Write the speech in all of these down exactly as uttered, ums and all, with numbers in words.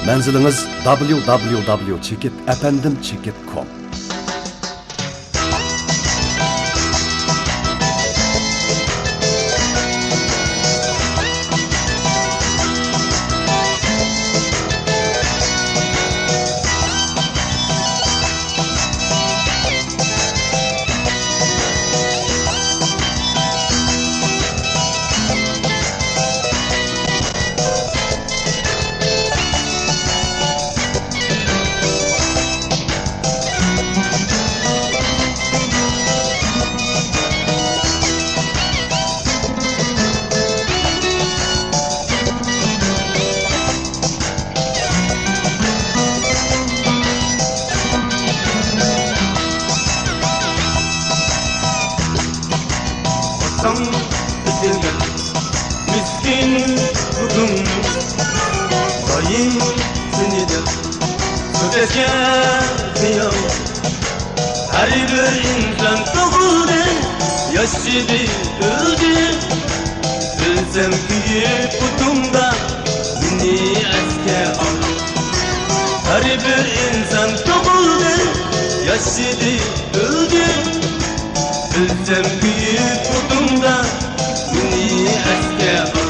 مەنزىلىڭىز دابليۇ دابليۇ دابليۇ چېكىت ئەپەندىم چېكىت كوم. ئاتاڭ ئېتىلگەن مىسكىن بۇتۇڭنى، بايىم سېنى دەپ سۆكەشكە خىيال. ھەر بىر ئىنسان تۇغۇلدى، ياشىدى، ئۆلدى. بىلسەم كۆيۈپ ئوتۇڭدا مېنى ئەسكە ئال. ھەر بىر ئىنسان تۇغۇلدى، ياشىدى، ئۆلدى. بىلسەم كۆيۈپ ئوتۇڭدا مېنى ئەسكە ئال.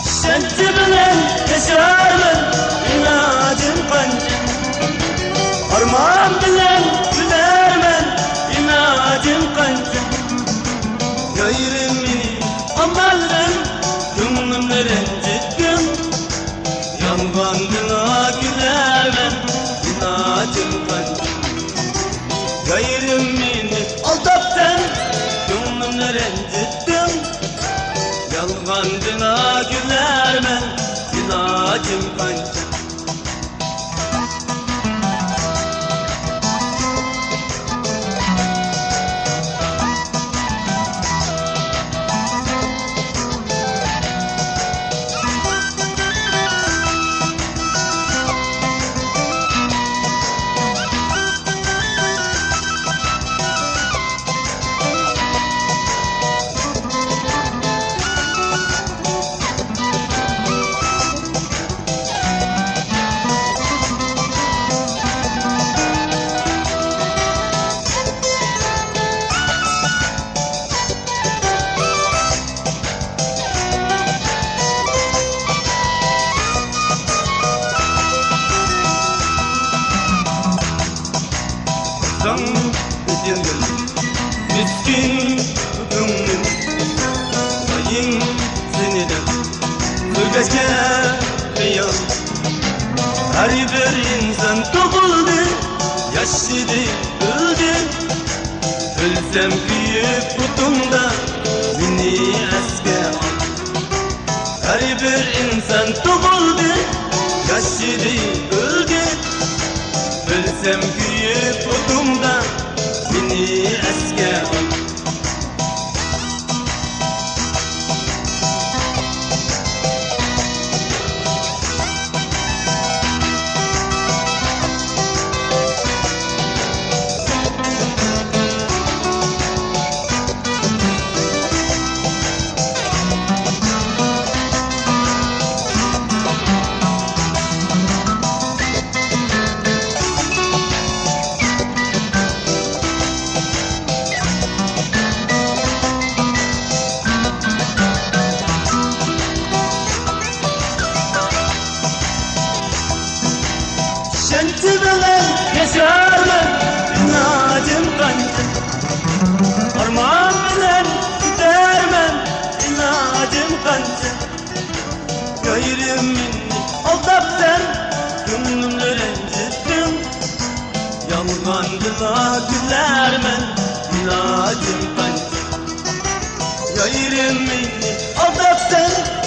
ئىشەنچ بىلەن ياشارمەن ئىلاجىم قانچە، ئارمان بىلەن كۈلەرمەن ئىلاجىم قانچە. يايرىم مېنى ئامالدىن، كۆڭلۈمنى رەنجىتتىڭ. يالغاندىلا كۈلەرمەن ئىلاجىم قانچە. يايرىم مېنى ئالداپ سەن، كۆڭلۈمنى رەنجىتتىڭ. يالغاندىلا كۈلەرمەن ئىلاجىم قانچە. ئاتاڭ ئېتىلگەن مىسكىن كۆڭلۈم، بايىم سېنى دەپ سۆيگەچكە خىيال. ھەر بىر ئىنسان تۇغۇلدى، ياشىدى، ئۆلدى. ئۆلسەم كۆيۈپ ئوتۇڭدا مېنى ئەسكە ئال. ھەر بىر ئىنسان تۇغۇلدى، ياشىدى، ئۆلدى. ئۆلسەم كۆيۈپ ئوتۇڭدا مېنى ئەسكە ئال. ئىشەنچ بىلەن ياشارمەن، ئىلاجىم قانچە؟ ئارمان بىلەن كۈتەرمەن، ئىلاجىم قانچە؟ يايرىم مېنى ئالداپ سەن، كۆڭلۈمنى رەنجىتتىڭ. يالغاندىلا كۈلەرمەن، ئىلاجىم قانچە؟ ئايرىم مېنى ئالداپسەن.